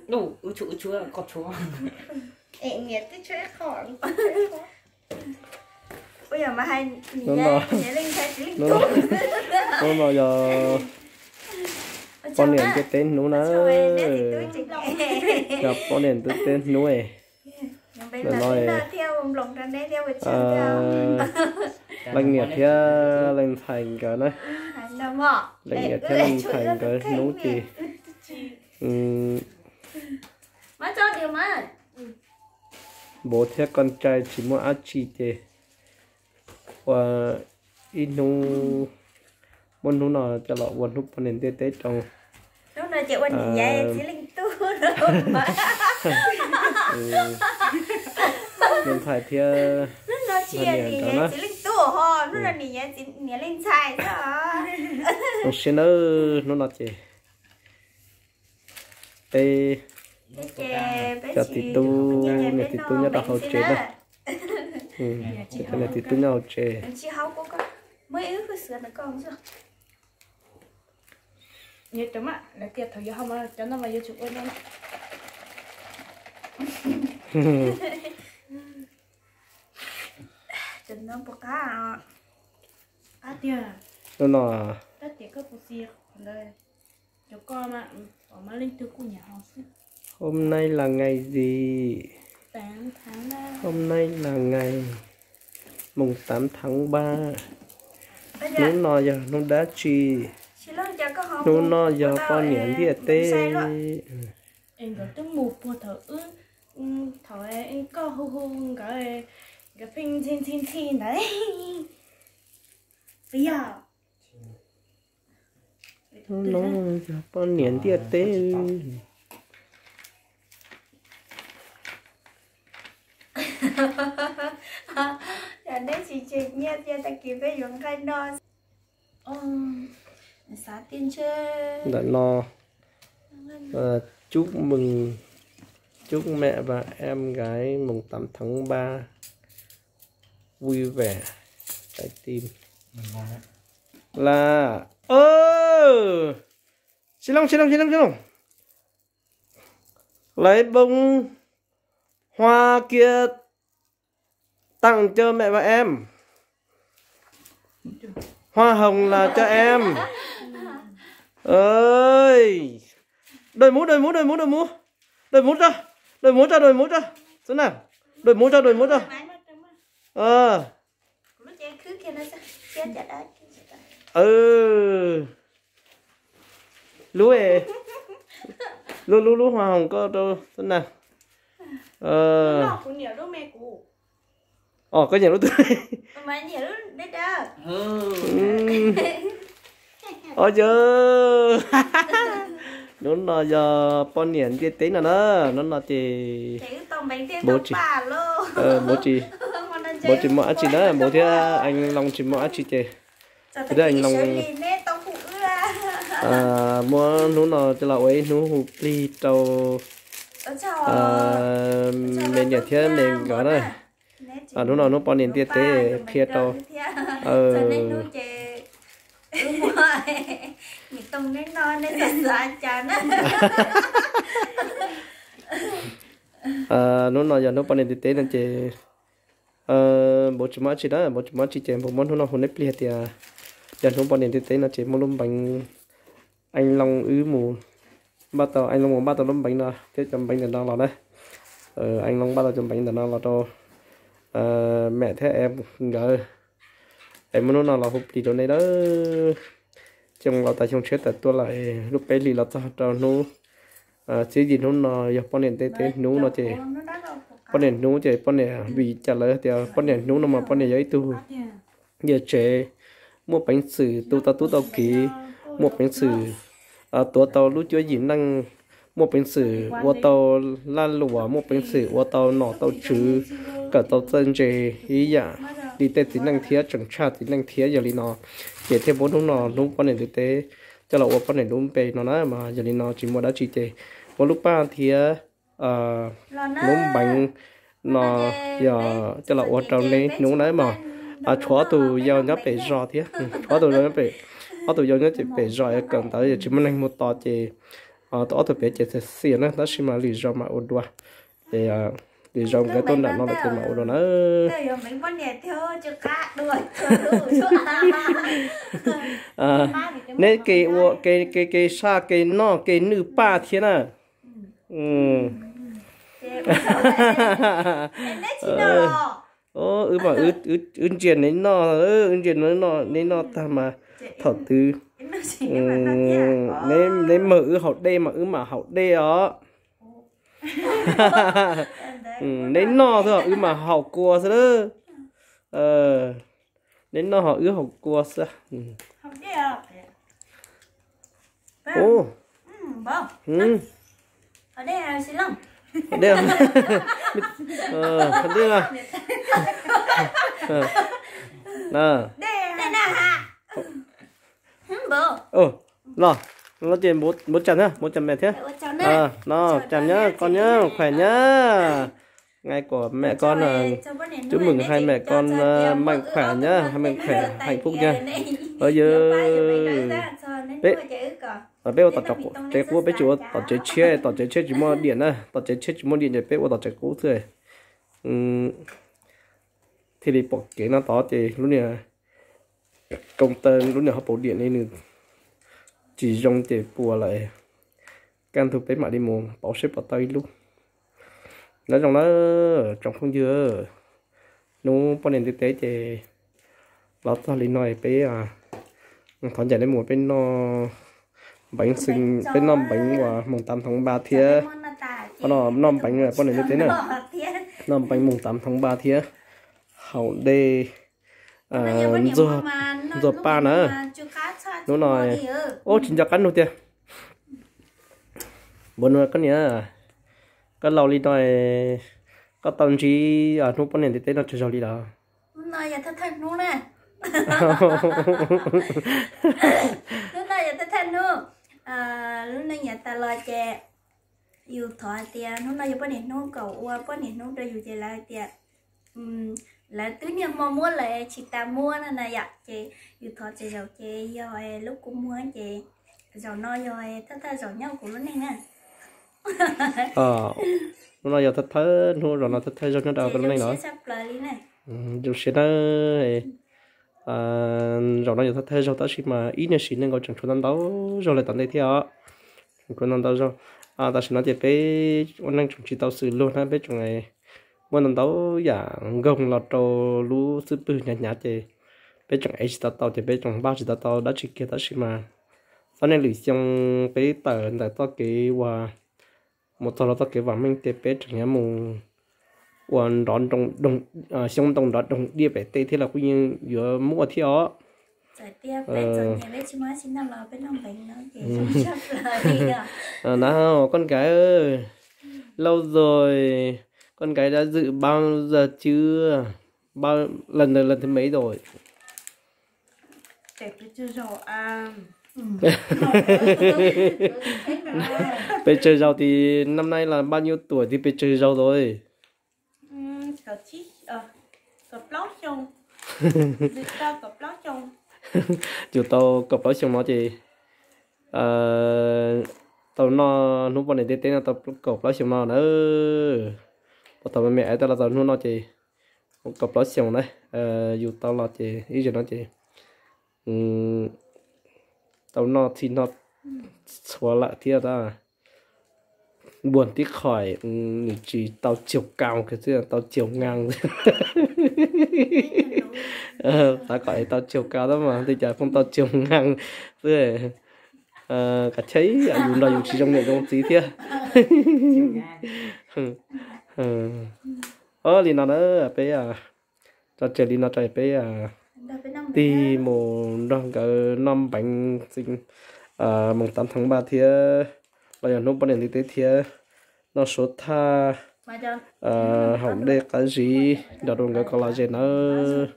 Ub, ub tshuav, ub tshuav, koj tshuav. Niam twb tshuav ib qho. Ub, yog mas hais niam, niam leej ntxhais txiv leej tub. Hnub no yog poj niam ntiaj teb hnub na. Yog poj niam ntiaj teb hnub. Ntawm no leej niam thiab leej ntxhais nkawd na, leej niam thiab leej ntxhais nkawd hnub ces vauv thiab koj ntshai tsis muaj dab tsi ces ua ib hnub, muab hnub no coj los ua hnub poj niam ntiaj teb rau ntxhais thiab niam nkawd na. Zoo siab nawb, hnub no ces peb cov txiv tub, niam txiv tub nyob rau hauv tsev na. Cov niam txiv tub nyob hauv tsev. Hnub no Hôm nay là ngày gì? Hôm nay là ngày mùng tám tháng ba. Hnub no yog hnub dab tsi? Hnub no yog poj niam ntiaj teb. Nkawd twb mus puag thaum wb, thaum koj hu hu nkawd, nkawd pheej ntxhi ntxhi ntxhi ntawd. Puas yog? Hnub no yog poj niam ntiaj teb. Yog neb tsis tseg nyiaj thiab tag kis peb yuav nqaij noj. Ntawm no, chúc mừng, chúc mẹ và em gái mùng tám tháng ba vui vẻ, trái tim. Là, ơ, xin lỗi, xin lỗi, xin lỗi, xin lỗi. Lấy bông hoa kia tặng cho mẹ và em. Hoa hồng là cho em. Ơi. Đội mũ, đội mũ, đội mũ, đội mũ. Đội mũ cho. Đội mũ cho, đội mũ cho. Xíu nào. Đội mũ cho, đội mũ cho. Ờ. Lub, lub, lub, lub hoa hồng koj rau xíu nào. Ờ, koj nyiam lub twg? Oj yawg, hnub no yog poj niam ntiaj teb no na, hnub no ces npau tsis, npau tsis, npau tsis muaj dab tsi na, npau thiab Ees Loos tsis muaj dab tsi ces, thiab Ees Loos muab hnub no coj los ua ib hnub hu plig rau me niam thiab me nkawd na. Hnub no hnub poj niam ntiaj teb qhia rau hnub no yog hnub poj niam ntiaj teb no ces npau tsis muaj dab tsi na, npau tsis muaj dab tsi ces npau muab hnub no hu neb plig hais tias yog hnub poj niam ntiaj teb no ces muaj lub npeev Ees Loos wb mus npaj tau, Ees Loos mus npaj tau lub npeev no thiab cov npeev ntawm no los na. Ees Loos npaj tau cov npeev ntawm no los rau mẹ thiab Ees nkawd. Es muab hnub no los hu plig rau nej na. Xyoo laus tas xyoo tshiab tas tuaj lawm, lub peb hlis los txog rau hnub xiab yim hnub no yog poj niam ntiaj teb hnub no ces poj niam hnub ces poj niam vim cas lawv tias poj niam hnub no mas poj niam yog ib tug yawm tsev muaj peev xwm tu tau tub tau kiv, muaj peev xwm tuav tau lub cuab yim neej, muaj peev xwm ua tau lag luam, muaj peev xwm ua tau nom tau tswv, kawm tau txawj ntse ib yam li tej txiv neej thiab tseem tshaj txiv neej thiab. Yog li no ces thiaj muab hnub no hnub poj niam ntiaj teb coj los ua poj niam lub npe no na. Mas yog li no tsis muaj dab tsi ces muab lub paj thiab lub npeev no yog coj los ua rau neb hnub na mog. Tshuav ob tug yau nyob pem zos thiab, tshuav ob tug yau nyob pem, ob tug yau nyob pem zos kawm ntawv yog tsis muaj neeg mus tos ces Ob tug pem ces xiam xiam na, tab sis mas lwm zaus mam ua dua. Ces lwm zaus nkawd tuaj nram no lawm ces mam ua dua na. Neb ke ua ke, ke saj ke noj ke nwj paj thiab na. Wb mas wb ntsia neb noj, wb ntsia neb noj, neb noj tag mas thaum twg neb mawg wb haus dej mas wb mam haus dej os. Neb noj xwb wb mas haus kua xwb lawm. Neb noj ho wb haus kua xwb. Dej, dej no. Los, no ces npau cas na, npau cas mem thiab. No, cas nyab koj nyab khwm nyab. Ngày của mẹ con, chúc mừng hai mẹ con, mạnh khỏe nhá, hai mẹ khỏe, hạnh phúc nhá. Ov, peb, peb ua tom tsev qub, peb tsis ua tom tsev tshiab, tom tsev tshiab tsis muaj diam na, tom tsev tshiab tsis muaj diam ces peb ua tom tsev qub xwb. Thiaj li pom kev no tod ces lub niag koom taw lub niag hauv paus diam li nws tsis zoo ces puas lawm. Kaj ntug peb mam li mus pauv seb puas tau ib lub. Nyob zoo na tsoom phooj ywg, hnub poj niam ntiaj teb ces los txog li no peb thov ncaim nej mus peb noj npeev xwb, peb noj npeev uas moos tav thoov npa thiab. Noj npeev poj niam ntiaj teb na, noj npeev moos tav thoov npa thiab haus dej ntxuag paj na. Hnub no, ub, tsis nco qab nug tiag. Npau nug koj niam, koj laus li no, koj tau ntsib hnub poj niam ntiaj teb no tsaug zog li los? Hnub no yog thawj thawj hnub, lub neej yav tas los ces yus thov hais tias hnub no yog poj niam hnub, kom ua poj niam hnub rau yus ces lawv hais tias lawv twb niaj hmo muab lawm tsis tas muab no na yom, ces yus thov txhua zaus ces yog lub kua muag ces zaum no yog thawj thawj zaum nyob kuv lub neej na. Hnub no yog thawj thawj hnub, zaum no thawj thawj zaug nyob rau kuv lub neej no. Zoo siab na. Zaum no yog thawj thawj zaug tab sis mas ib niag sim neej nkaus tseem tshuav ntau ntau zaug lawm tom ntej thiab os. Tseem tshuav ntau ntau zaug. Tam sim no ces peb ua neej tseem tsis tau xws luag na, peb tseem muaj ntau ntau yam nkoog los rau lub xub pwg hnyav hnyav ces peb tseem ev tsis tau tau ces peb tseem npaj tsis tau tau dab tsi kiag tab sis mas txog niaj lwm xyoo peb tawm ntawm txoj kev uas mus txog rau txoj kev vam meej ces peb tseem yuav mus ua nrov, xyoob ntoo nrov doog diaj pem tej thiab los kuj yeej yuav muaj thiab os. Na, con gái ơi, lâu rồi con gái đã dự bao giờ chưa? Bao, lần này lần thứ mấy rồi? Pes tsawg zaus thì năm nay là bao nhiêu tuổi thì pes tsawg zaus rồi? Yus tau kaum plaub xyoo no ces tau noj hnub poj niam ntiaj teb no tau kaum plaub xyoo no na. Puag thaum me me tau los txog hnub no ces kaum plaub xyoo na. Yus tau los ces ib zaug no ces tau noj txhij noj txhua lawm thiab tab. Buag tib qho nws tsis tau caug kaus kiag xwb, tau caug ngas xwb. Xav kom tau caug kaus tab mas tej cas pheej tau caug ngas xwb. Kav chawj yus nrog yus tsis zoo niam zoo txiv thiab. Li no na, peb tso tseg li no tso peb tig mus nrog nkawd noj npeev xeev moos tav thoov npaj thiab los yog hnub poj niam ntiaj teb thiab noj suav thaj haus dej qab zib nrog rau nkawd kom lom zem nawb.